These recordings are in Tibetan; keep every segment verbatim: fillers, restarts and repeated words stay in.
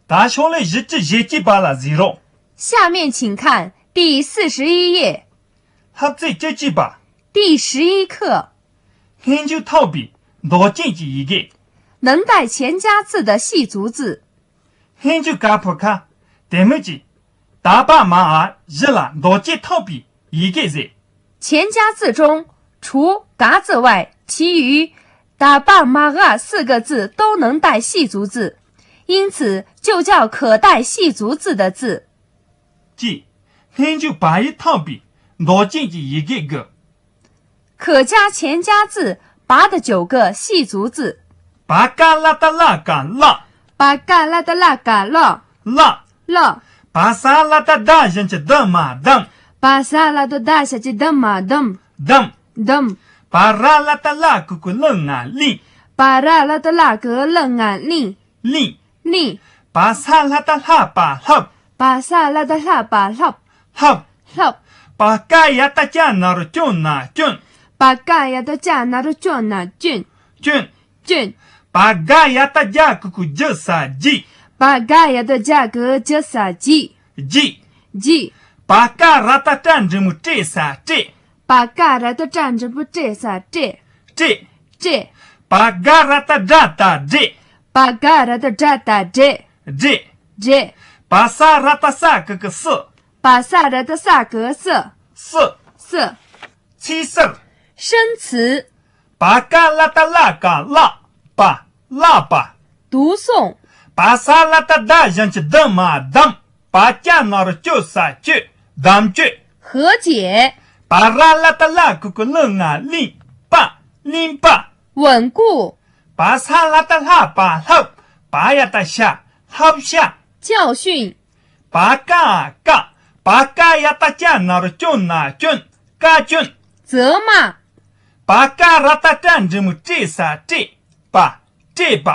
ད་ཤོག་ལྷེ་བཞི་བཅུ་ཞེ་གཅིག་པ་ལ་གཟིགས་རོགས། 下面请看第四十一页。 ལྷབ་ཙེ་བཅུ་གཅིག་པ། 第十一课。 སྔོན་འཇུག་ཐོབ་པའི་འདོགས་ཅན་གྱི་ཡི་གེ། 能带前加字的细足字。 སྔོན་འཇུག་ཀ་ཕུ་ཁ། དེ་མོ་ཅིག་ད་པ་མ་འ་བཞི་ལ་འདོགས་ཅན་ཐོབ་པའི་ཡི་གེ་ཟེར། 前加字中，除 ཀ 字外，其余 ད་པ་མ་འ 四个字都能带细足字，因此就叫可带细足字的字。 གཅིག་སྔོན་འཇུག་པ་ཡིས་ཐོབ་པའི་འདོགས་ཅན་གྱི་ཡི་གེ་དགུ། 可加前加字 八的九个细足字。 པ་ཀ་ལ་ཏ་ལ་ཀ་ལག 巴嘎啦的啦嘎啦 ལག 啦， པ་ས་ལ་ཏ་ད་ཞབས་ཀྱུ་དི་མ་དམ། 巴沙啦的大小姐的马噔 དམ། 噔， པ་ར་ལ་ཏ་ལ་གུ་གུ་ལི་ང་ལིང་། 巴啦啦的啦个了啊令 ལིང་། 令， པ་ས་ལ་ཏ་ལྷ་པ་ལྷབ། 巴沙啦的啦巴啦 ལྷབ། 啦， པ་ཀ་ཡ་ཏ་ཀྱ་ན་རོ་ཀྱོ་ན་ཀྱོན། 巴嘎呀的加那的叫那俊 ཀྱོན། 俊， པ་ག་ཡ་ཏ་རྒྱ་གུ་གུ་རྒྱུ་ས་རྒྱུས། 巴嘎呀的加个这啥鸡 རྒྱུས། 鸡， པ་ཀ་ར་ཏ་ཏྲ་འབྲི་མོ་སྤྲེ་ས་སྤྲེ། 巴嘎啦的站着不这啥这 སྤྲེ། 这， པ་ག་ར་ཏ་སྒྲ་ཏ་སྒྲེ། 巴嘎啦的这哒这 སྒྲེ། 这， པ་ས་ར་ཏ་ས་གུ་གུ་སུ། 巴沙啦的啥个是 སུ། 是， ཚིག་གསར། 生词， པ་ཀ་ལ་ཏ་ལ་ཀ་ལག་པ། ལག་པ། 读诵， པ་ས་ལ་ཏ་ད་ཞབས་ཀྱུ་དི་མ་དམ། པ་ཀྱ་ན་རོ་ཀྱོ་ས་ཀྱོད། དམ་ཀྱོད། 和解， པ་ར་ལ་ཏ་ལ་གུ་གུ་ལི་ང་ལིང་། པ། ལིང་པ། 稳固， པ་ས་ལ་ཏ་ལྷ་པ་ལྷབ། པ་ཡ་ཏ་ཤ། ལྷབ་ཤ། 教训， པ་ཀ་ཀ། པ་ཀ་ཡ་ཏ་ཀྱ་ན་རོ་ཀྱོ་ན་ཀྱོན། ཀ་ཀྱོན། 责骂， པ་ཀ་ར་ཏ་ཏྲ་འབྲི་མོ་སྤྲེ་ས་སྤྲེ། པ། སྤྲེ་པ།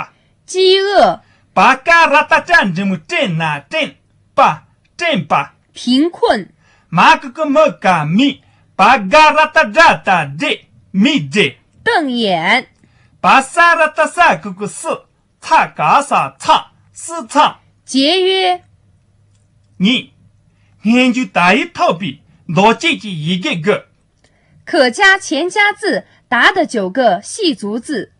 饥饿， པ་ཀ་ར་ཏ་ཏྲ་འབྲི་མོ་སྤྲེ་ན་སྤྲེན། པ། སྤྲེན་པ། 贫困， མ་གུ་གུ་མི་ཀ་མི། པ་ག་ར་ཏ་དྲ་ཏ་དྲེ། མི་དྲེ། 瞪眼， པ་ས་ར་ཏ་ས་གུ་གུ་སུ། ཚ་ག་ས་ཚ། སུ་ཚ། 节约， གཉིས། སྔོན་འཇུག་ད་ཡིག་ཐོག་པའི་འདོགས་ཅན་གྱི་ཡི་གེ་དགུ། 可加前加字达的九个细足字。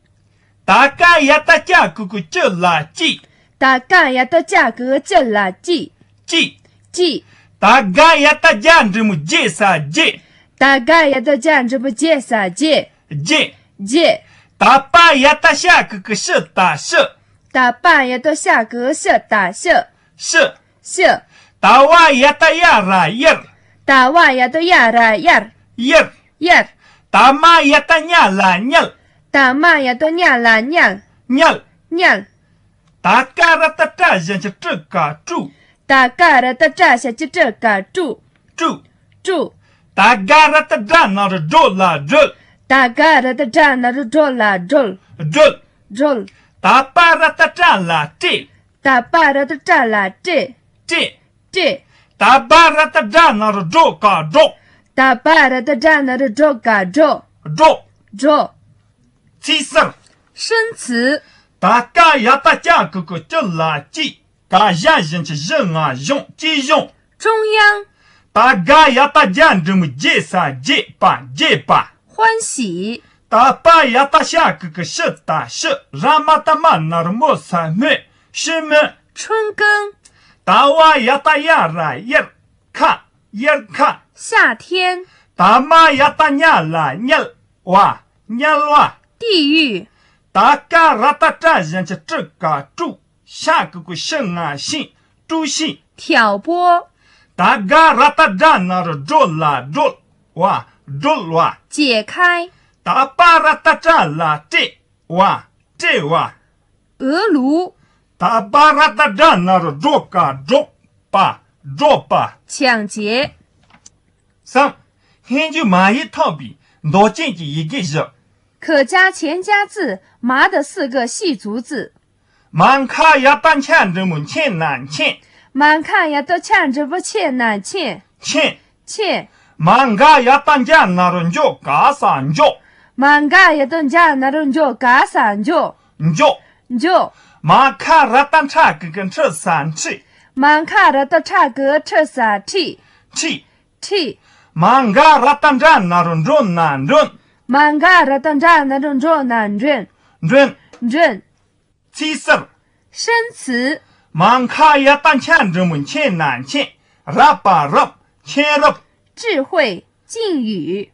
ད་ཀ་ཡ་ཏ་ཀྱ་གུ་གུ་ཀྱི་ལ་ཀྱི། 打嘎呀的价格这啦记 ཀྱི། 记 ད་ག་ཡ་ཏ་རྒྱ་འབྲི་མོ་རྒྱེ་ས་རྒྱེ། 打嘎呀的价值不介啥介 རྒྱེ། 介 ད་པ་ཡ་ཏ་ཤ་གུ་གུ་ཤི་ཏ་ཤི། 打扮呀的下格是打是 ཤི། 是 ད་བ་ཡ་ཏ་ཡ་ར་ཡར། 打哇呀的呀啦呀 ཡར། 呀 ད་མ་ཡ་ཏ་ཉ་ལ་ཉལ། 打嘛呀的呀啦呀 ཉལ། 呀 ད་ཀ་ར་ཏ་ཏྲ་ཞབས་ཀྱུ་ཀྲི་ཀ་ཀྲུ། 打嘎了的扎下去这嘎住 ཀྲུ། 住 ད་ག་ར་ཏ་དྲ་ན་རོ་སྒྲོ་ལ་སྒྲོལ། 打嘎了的扎那的着啦着 སྒྲོལ། 着 ད་པ་ར་ཏ་ཏྲ་ལ་སྤྲེལ། 打巴了的扎啦这 སྤྲེལ། 这 ད་བ་ར་ཏ་དྲ་ན་རོ་སྒྲོ་ཀ་སྒྲོག 打巴了的扎那的着嘎着 སྒྲོག 着 ཚིག་གསར། 生词 ད་ཀ་ཡ་ཏ་ཀྱ་གུ་གུ་ཀྱི་ལ་ཀྱི། ག་ཞ་ཞབས་ཀྱུ་ཞི་ང་གཞུང་། ཀྱི་གཞུང་། 中央 ད་ག་ཡ་ཏ་རྒྱ་འབྲི་མོ་རྒྱས་ས་རྒྱས་པ་རྒྱས་པ། 欢喜 ད་པ་ཡ་ཏ་ཤ་གུ་གུ་ཤི་ཏ་ཤི། ར་མ་ཏ་མ་ན་རོ་མོ་ས་སྨོན། ཤི་སྨོན། 春耕 ད་བ་ཡ་ཏ་ཡ་ར་ཡར། ཁ། ཡར་ཁ། 夏天 ད་མ་ཡ་ཏ་ཉ་ལ་ཉལ། བ། ཉལ་བ། 地狱 ད་ཀ་ར་ཏ་ཏྲ་ཞབས་ཀྱུ་ཀྲི་ཀ་ཀྲུ། ཤ་གུ་གུ་ཤི་ང་ཤིང་། ཀྲུ་ཤིང་། 挑拨 ད་ག་ར་ཏ་དྲ་ན་རོ་སྒྲོ་ལ་སྒྲོལ། བ། སྒྲོལ་བ། 解开 ད་པ་ར་ཏ་ཏྲ་ལ་སྤྲེལ། བ། སྤྲེལ་བ། 鹅炉 ད་བ་ར་ཏ་དྲ་ན་རོ་སྒྲོ་ཀ་སྒྲོག་པ། སྒྲོག་པ། 抢劫 གསུམ། སྔོན་འཇུག་མ་ཡིག་ཐོག་པའི་འདོགས་ཅན་གྱི་ཡི་གེ་བཞི། 可加前加字麻的四个细足字。 མ་ཁ་ཡ་ཏ་ཆ་འབྲི་མོ་མཁྱེན་ན་མཁྱེན། 马卡呀的恰这不欠那欠 མཁྱེན། 欠 མ་ག་ཡ་ཏ་འཇ་ན་རོ་འཇོ་ག་ས་འཇོག 马嘎呀的加那种就嘎啥就 འཇོག 就 མ་ཁ་ར་ཏ་ཁྲ་གི་གུ་ཁྲི་ས་ཁྲིད། མ་ཁ་ར་ཏ་ཁྲ་གི་གུ་ཁྲི་ས་ཁྲིད། ཁྲིད། ཁྲིད། མ་ག་ར་ཏ་འགྲ་ན་རོ་འགྲོ་ན་འགྲོན། མ་ག་ར་ཏ་འགྲ་ན་རོ་འགྲོ་ན་འགྲོན། འགྲོན། འགྲོན། ཚིག་གསར། 生词། མ་ཁ་ཡ་ཏ་ཁྱ་འགྲེང་བུ་མཁྱེན་ན་མཁྱེན། རབ་པ་རབ། མཁྱེན་རབ། 智慧。敬语。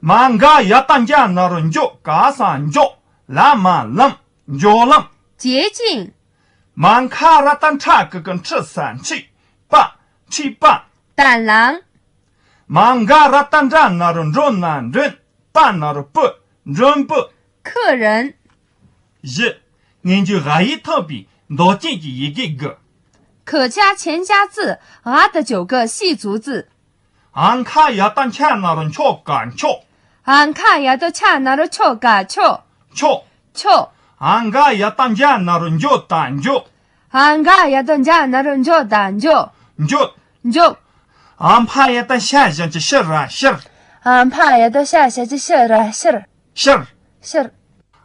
མ་ག་ཡ་ཏ་འགྱ་ན་རོ་འགྱོ་ག་ས་འགྱོ། ལ་མ་ལམ། འགྱོ་ལམ། 捷径。 མ་ཁ་ར་ཏ་ཁྲ་གི་གུ་ཁྲི་ས་ཁྲིད། པ། ཁྲིད་པ། 胆狼。 མ་ག་ར་ཏ་འགྲ་ན་རོ་འགྲོ་ན་འགྲོན། པ་ན་རོ་པུ། འགྲོན་པུ། 客人。 བཞི། ངེད་ཚོའི་ཝ་ཡིག་ཐོག་པའི་མདོ་ཅན་གྱི་ཡི་གེ་དགུ། 可加钱加字 ཝ་的九个细足字。 ཨ་ཁ་ཡ་ཏ་འཁྱ་ན་རོ་འཁྱོ་ག་འཁྱོ། ཨ་ཁ་ཡ་ཏ་འཁྱ་ན་རོ་འཁྱོ་ག་འཁྱོ། འཁྱོ། འཁྱོ། ཨ་ག་ཡ་ཏ་འགྱ་ན་རོ་འགྱོ་ད་འགྱོ། ཨ་ག་ཡ་ཏ་འགྱ་ན་རོ་འགྱོ་ད་འགྱོ། འགྱོ། འགྱོ། ཨ་ཕ་ཡ་ཏ་ཤ་ཞབས་ཀྱུ་ཤི་ར་ཤིར། ཨ་ཕ་ཡ་ཏ་ཤ་ཞབས་ཀྱུ་ཤི་ར་ཤིར། ཤིར། ཤིར།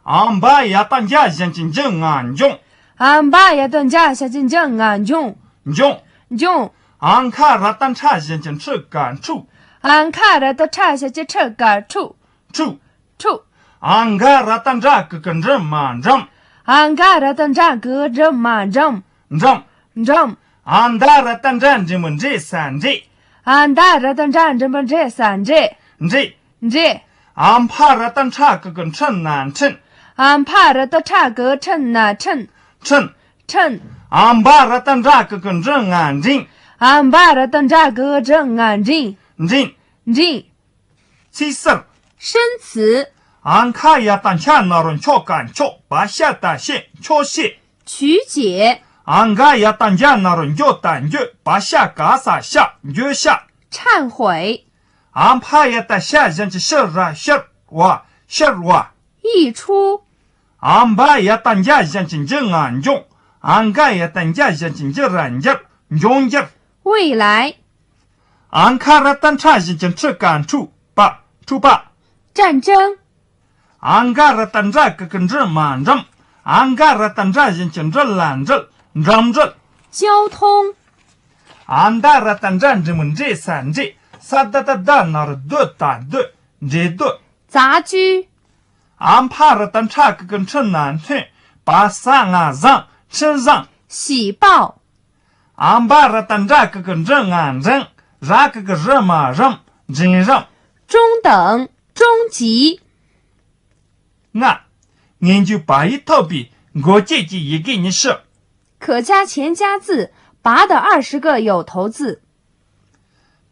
ཨ་བ་ཡ་ཏ་འཇ་ཞབས་ཀྱུ་འཇུ་ང་འཇོང་། ཨ་བ་ཡ་ཏ་འཇ་ཞབས་ཀྱུ་འཇུ་ང་འཇོང་། འཇོང་། འཇོང་། ཨ་ཁ་ར་ཏ་ཁྲ་ཞབས་ཀྱུ་ཁྲི་ག་ཁྲུ། ཨ་ཁ་ར་ཏ་ཁྲ་ཞབས་ཀྱུ་ཁྲི་ག་ཁྲུ། ཁྲུ། ཁྲུ། ཨ་ག་ར་ཏ་འགྲ་གི་གུ་འགྲི་མ་འགྲམ། ཨ་ག་ར་ཏ་འགྲ་གི་གུ་འགྲི་མ་འགྲམ། འགྲམ། འགྲམ། ཨ་མ་ར་ཏ་འགྲ་འགྲེང་བུ་འགྲེ་ས་འགྲེ། ཨ་མ་ར་ཏ་འགྲ་འགྲེང་བུ་འགྲེ་ས་འགྲེ། འགྲེ། འགྲེ། ཨ་ཕ་ར་ཏ་ཁྲ་གི་གུ་ཁྲི་ན་ཁྲིན། ཨ་ཕ་ར་ཏ་ཁྲ་གི་གུ་ཁྲི་ན་ཁྲིན། ཁྲིན། ཁྲིན། ཨ་བ་ར་ཏ་འགྲ་གི་གུ་འགྲི་ང་འགྲིང་། ཨ་བ་ར་ཏ་འགྲ་གི་གུ་འགྲི་ང་འགྲིང་། འགྲིང་། འགྲིང་། འགྲིང་། ཚིག་གསར། 生词། ཨ་ཁ་ཡ་ཏ་འཁྱ་ན་རོ་འཁྱོ་ག་འཁྱོ། བ་ཤ་ཏ་ཤེ་འཁྱོ་ཤེ། 曲解。 ཨ་ག་ཡ་ཏ་འཇ་ན་རོ་འཇོ་ཏ་འཇོ། བ་ཤ་ག་ས་ཤ་འཇོ་ཤ། 忏悔。 ཨ་ཕ་ཡ་ཏ་ཤ་ཞབས་ཀྱུ་ཤི་ར་ཤིར་བ། ཤིར་བ། 溢出。 ཨ་བ་ཡ་ཏ་འཇ་ཞབས་ཀྱུ་འཇུ་ང་འཇོང་། ཨ་ག་ཡ་ཏ་འཇ་ཞབས་ཀྱུ་འཇུ་ར་འཇུར། འཇོང་འཇུར། 未来。 ཨ་ཁ་ར་ཏ་ཁྲ་ཞབས་ཀྱུ་ཁྲི་ག་ཁྲུ། པ། ཁྲུ་པ། 战争。 ཨ་ག་ར་ཏ་འགྲ་གི་གུ་འགྲི་མ་འགྲམ། ཨ་ག་ར་ཏ་འགྲ་ཞབས་ཀྱུ་འགྲི་ལ་འགྲིལ། འགྲམ་འགྲིལ། 交通。 ཨ་མ་ར་ཏ་འགྲ་འགྲེང་བུ་འགྲེ་ས་འགྲེ། ས་ད་ཏ་ཟླ་ན་རོ་ཟློ་ད་ཟློད། འགྲེ་ཟློད། 杂居。 ཨ་ཕ་ར་ཏ་ཁྲ་གི་གུ་ཁྲི་ན་ཁྲིན། བ་ས་ང་བཟང་། ཁྲིན་བཟང་། 喜报。 ཨ་བ་ར་ཏ་འགྲ་གི་གུ་འགྲི་ང་འགྲིང་། ར་གི་གུ་རི་མ་རམ། འགྲིང་རམ། 中等。中级。 ལྔ། ངེད་ཚོའི་ཝ་ཡིག་ཐོག་པའི་མགོ་བཅད་ཀྱི་ཡི་གེ་ཉི་ཤུ། 可加钱加字 八的二十个有头字。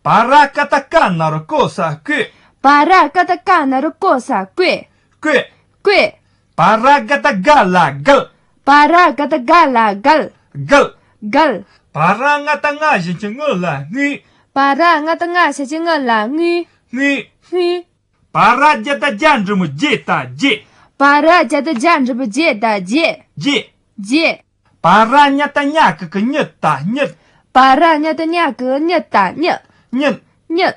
བ་ར་ཀ་ཏ་ཀ་ན་རོ་ཀོ་ས་ཀོད། བ་ར་ཀ་ཏ་ཀ་ན་རོ་ཀོ་ས་ཀོད། ཀོད། ཀོད། བ་ར་ག་ཏ་ག་ལ་གལ། བ་ར་ག་ཏ་ག་ལ་གལ། གལ། གལ། བ་ར་ང་ཏ་ང་ཞབས་ཀྱུ་ངུ་ལ་ངུས། བ་ར་ང་ཏ་ང་ཞབས་ཀྱུ་ངུ་ལ་ངུས། ངུས། ངུས། བ་ར་ཇ་ཏ་ཇ་འགྲེང་བུ་བརྗེད་ད་བརྗེད། བ་ར་ཇ་ཏ་ཇ་འགྲེང་བུ་བརྗེད་ད་བརྗེད། བརྗེད། བརྗེད། བ་ར་ཉ་ཏ་ཉ་གི་གུ་ཉི་ད་ཉིད། བ་ར་ཉ་ཏ་ཉ་གི་གུ་ཉི་ད་ཉིད། ཉིད། ཉིད།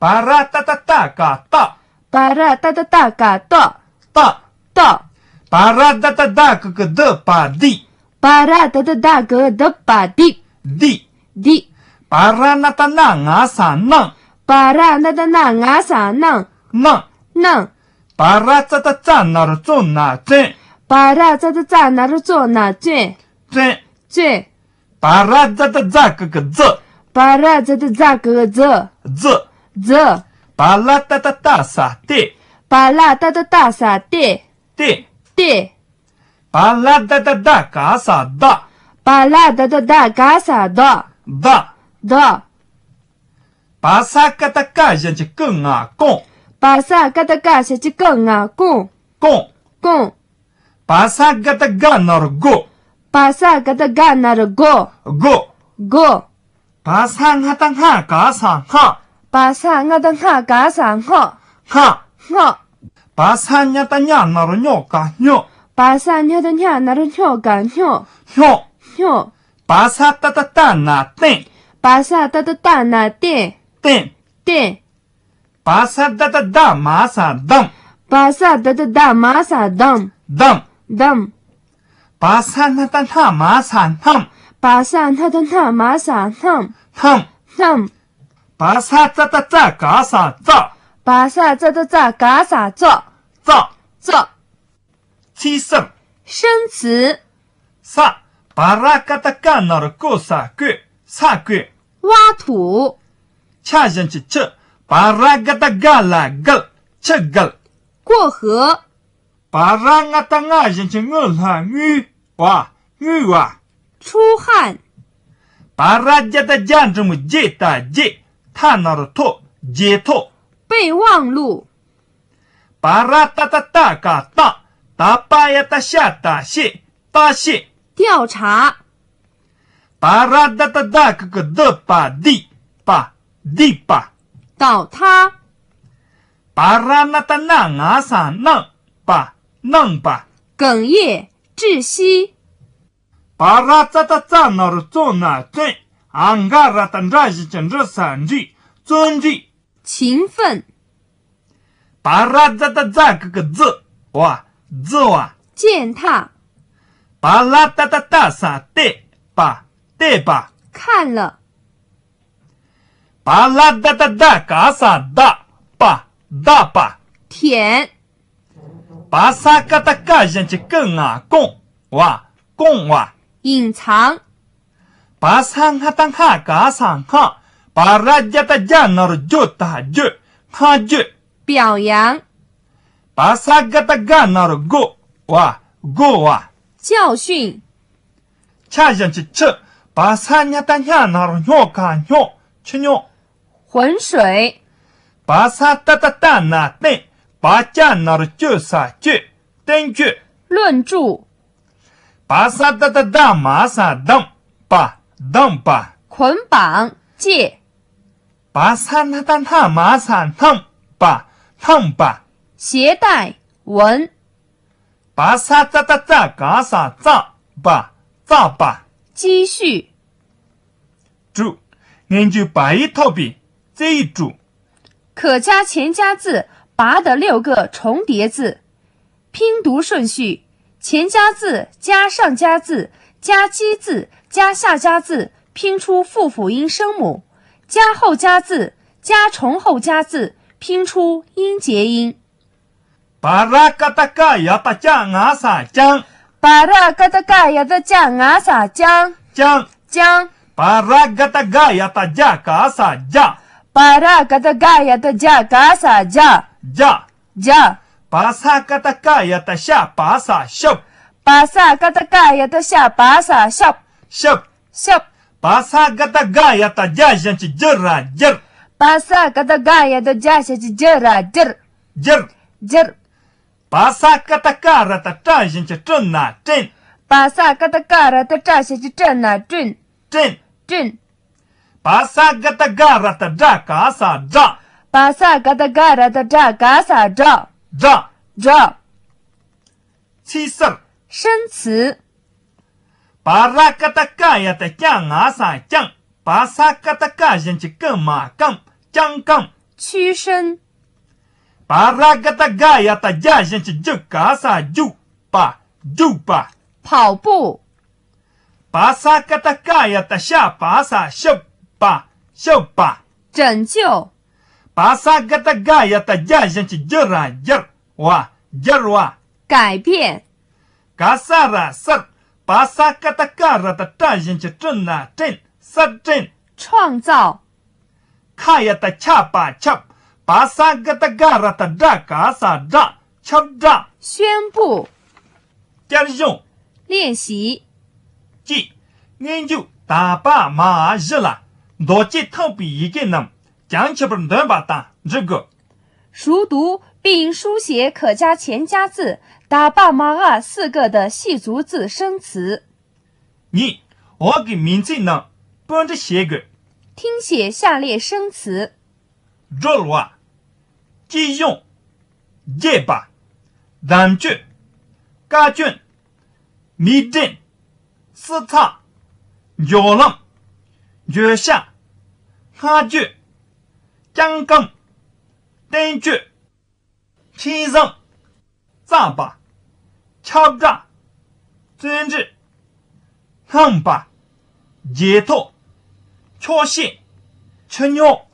བ་ར་ཏ་ཏ་ཏ་ག་ཏག། བ་ར་ཏ་ཏ་ཏ་ག་ཏག། ཏག། ཏག། བ་ར་ད་ཏ་ད་གི་གུ་དི་པ་དིག། བ་ར་ད་ཏ་ད་གི་གུ་དི་པ་དིག། དིག། དིག། བ་ར་ན་ཏ་ན་ང་ས་ནང་། བ་ར་ན་ཏ་ན་ང་ས་ནང་། ནང་། ནང་། བ་ར་ཙ་ཏ་ཙ་ན་རོ་ཙོ་ན་ཙོན། བ་ར་ཙ་ཏ་ཙ་ན་རོ་ཙོ་ན་ཙོན། ཙོན། ཙོན། བ་ར་ཛ་ཏ་ཛ་གི་གུ་ཛི། བ་ར་ཛ་ཏ་ཛ་གི་གུ་ཛི། ཛི། ཛི། བ་ལ་ཏ་ཏ་ཏ་ས་ཏེ། བ་ལ་ཏ་ཏ་ཏ་ས་ཏེ། ཏེ། ཏེ། བ་ལ་ད་ཏ་ད་ག་ས་དག། བ་ལ་ད་ཏ་ད་ག་ས་དག། དག། དག། བ་ས་ཀ་ཏ་ཀ་ཞབས་ཀྱུ་ཀུ་ང་ཀོང་། བ་ས་ཀ་ཏ་ཀ་ཞབས་ཀྱུ་ཀུ་ང་ཀོང་། ཀོང་། ཀོང་། བ་ས་ག་ཏ་ག་ན་རོ་གོ། བ་ས་ག་ཏ་ག་ན་རོ་གོ། གོ། གོ། བ་ས་ང་ཏ་ང་ག་ས་ངག། བ་ས་ང་ཏ་ང་ག་ས་ངག། ངག། ངག། བ་ས་ཉ་ཏ་ཉ་ན་རོ་ཉོ་ག་ཉོ། བ་ས་ཉ་ཏ་ཉ་ན་རོ་ཉོ་ག་ཉོ། ཉོ། ཉོ། བ་ས་ཏ་ཏ་ཏ་ན་བསྟན། བ་ས་ཏ་ཏ་ཏ་ན་བསྟན། བསྟན། བསྟན། བ་ས་ད་ཏ་ད་མ་ས་བསྡམས། བ་ས་ད་ཏ་ད་མ་ས་བསྡམས། བསྡམས། བསྡམས། བ་ས་ན་ད་སྣ་མ་ས་སྣམ། བ་ས་ན་ད་སྣ་མ་ས་སྣམ། སྣམ། སྣམ། བ་ས་ཙ་ད་ཙ་ག་ས་ཙག། བ་ས་ཙ་ད་ཙ་ག་ས་ཙོག། ཙོག། ཙོག། ཚིག་གསར། 生词། ས། བ་ར་ཀ་ད་ཀ་ན་རོ་ཀོ་ས་ཀོད། ས་ཀོད། 挖土། ཆ་ཞབས་ཀྱུ་ཆུ། བ་ར་ག་ད་ག་ལ་གལ། ཆུ་གལ། 过河། བ་ར་ང་ད་ང་ཞབས་ཀྱུ་ངུ་ལྷ་དངུལ་བ། དངུལ་བ། 出汗། བ་ར་ཇ་ད་ཇ་འབྲི་མོ་ཇེ་ད་ཇེ། ཐ་ན་རོ་ཐོ། ཇེ་ཐོ། 备忘录། བ་ར་ཏ་ཏ་ཏ་ག་ཏ། ད་པ་ཡ་ད་ཤ་ད་ཤེ། ད་ཤེ། 调查། བ་ར་ད་ད་ད་ག་གི་ད་པ་ད་པ། ད་པ། 倒塌། བ་ར་ན་ད་ན་ང་ས་ནང་པ། ནང་པ། 哽咽། 窒息། བ་ར་ཙ་ད་ཙ་ན་རོ་ཙོ་ན་ཙོན། འ་ག་ར་ད་འདྲ་ཞབས་ཀྱུ་འདྲི་ས་འདྲི། ཙོན་འདྲི། 勤奋། བ་ར་ཛ་ད་ཛ་གི་གི་ཛི། བ། ཛི་བ། 践踏། བ་ལ་ཏ་ཏ་ཏ་ས་ཏེ། པ། ཏེ་པ། 看了། བ་ལ་ད་ད་ད་ག་ས་ད། པ། ད་པ། 舔། བ་ས་ཀ་ད་ཀ་ཞབས་ཀྱུ་ཀི་ང་ཀོང་། བ། ཀོང་བ། 隐藏། བ་ས་སྔ་ད་སྔ་ག་ས་སྔ། བ་ར་ཇ་ད་ཇ་ན་རོ་ཇོ་ད་ཇོ། སྔ་ཇོ། 表扬། བ་ས་ག་ད་ག་ན་རོ་གོ། བ། གོ་བ། 教训། ཆ་ཞབས་ཀྱུ་ཆུ། བ་ས་སྙ་ད་སྙ་ན་རོ་སྙོ་ག་སྙོ། ཆུ་སྙོ། 浑水། བ་ས་ཏ་ཏ་ཏ་ན་ཏན། བ་ཅ་ན་རོ་ཅོ་ས་ཅོ། ཏན་ཅོ། 论柱། བ་ས་ད་ད་ད་མ་ས་དམ། པ། དམ་པ། 捆绑། 借། བ་ས་ན་ད་ན་མ་ས་སྣམ། པ། སྣམ་པ། 鞋带། 纹། བ་ས་ཙ་ད་ཙ་ག་ས་ཙ། བ། ཙ་བ། 积蓄། 注：研究 བ་ཡིག་ཐོག་པའི་རྩིས་ཡིག་注。 可加钱加字 拔的六个重叠字。拼读顺序：前加字加上加字加基字加下加字，拼出复辅音声母；加后加字加重后加字，拼出音节音。 བ་ར་ཀ་ད་ཀ་ཡ་ད་ཀྱ་ང་ས་ཀྱང་། བ་ར་ཀ་ད་ཀ་ཡ་ད་ཀྱ་ང་ས་ཀྱང་། ཀྱང་། ཀྱང་། བ་ར་ག་ད་ག་ཡ་ད་གྱ་ག་ས་གྱ། བ་ར་ག་ད་ག་ཡ་ད་གྱ་ག་ས་གྱ། གྱ། གྱ། བ་ས་ཀ་ད་ཀ་ཡ་ད་ཤ་བ་ས་ཤབ། བ་ས་ཀ་ད་ཀ་ཡ་ད་ཤ་བ་ས་ཤབ། ཤབ། ཤབ། བ་ས་ག་ད་ག་ཡ་ད་གྱ་ཞབས་ཀྱུ་གྱུ་ར་གྱུར། བ་ས་ག་ད་ག་ཡ་ད་གྱ་ཞབས་ཀྱུ་གྱུ་ར་གྱུར། གྱུར། གྱུར། བ་ས་ཀ་ད་ཀ་ར་ད་ཀྲ་ཞབས་ཀྱུ་ཀྲུ་ན་ཀྲིན། བ་ས་ཀ་ད་ཀ་ར་ད་ཀྲ་ཞབས་ཀྱུ་ཀྲུ་ན་ཀྲིན། ཀྲིན། ཀྲིན། བ་ས་ག་ད་ག་ར་ད་གྲ་ག་ས་གྲགས། བ་ས་ག་ད་ག་ར་ད་གྲ་ག་ས་གྲགས། གྲགས། གྲགས། 气势。 生词。 བ་ར་ཀ་ད་ཀ་ཡ་ད་ཀྱ་ང་ས་ཀྱང་། བ་ས་ཀ་ད་ཀ་ཞབས་ཀྱུ་ཀུ་མ་ཀམ། ཀྱང་ཀམ། 屈伸། བ་ར་ག་ད་ག་ཡ་ད་གྱ་ཞབས་ཀྱུ་གྱུ་ག་ས་གྱུག། པ། གྱུག་པ། 跑步། བ་ས་ཀ་ད་ཀ་ཡ་ད་ཤ་བ་ས་ཤབ། པ། ཤབ་པ། 拯救། བ་ས་ག་ད་ག་ཡ་ད་གྱ་ཞབས་ཀྱུ་གྱུ་ར་གྱུར། བ། གྱུར་བ། 改变། ག་ས་ར་གསར། བ་ས་ཀ་ད་ཀ་ར་ད་ཀྲ་ཞབས་ཀྱུ་ཀྲུ་ན་ཀྲིན། གསར་སྐྲུན། 创造། ཁ་ཡ་ད་ཁྱ་པ་ཁྱབ། བ་ས་ག་ད་ག་ར་ད་གྲ་ག་ས་གྲགས། ཁྱབ་བསྒྲགས། 宣布། བསྐྱར་སྦྱོང་། 练习། གཅིག་སྔོན་འཇུག་ད་པ་མ་བཞི་ལ་མདོ་སྐྱེས་ཐེག་པའི་ཡི་གེ་རྣམས་བྱང་ཆུབ་པར་འདོན་པ་དང་འབྲི་དགོས། 熟读并书写可加钱加字 ད་པ་མ་ག་四个的细竹字生词། གཉིས། འོག་གི་མིང་ཚིག་རྣམས་སྤུ་འབྲི་བྱེད་དགོས། 听写下列生词། སྒྲོལ་བ། སྐྱིད་གཤོངས། དགྱེས་པ། དམ་ཆོས། བཀའ་བཀྱོན། མིག་འདྲེན། བསྲུབས་ཚགས། འགྱོད་ལམ། འགྱོད་བཤགས། བསྔགས་བརྗོད། བརྐྱང་བསྐུམ། བསྟན་བཅོས། འཕྲིན་བཟང་། བརྩམས་པ། ཁྱབ་བསྒྲགས། བརྩོན་འགྲུས། རྣམ་པ། རྗེས་ཐོབ། ཆོག་ཤེས། ཆུ་རྙོག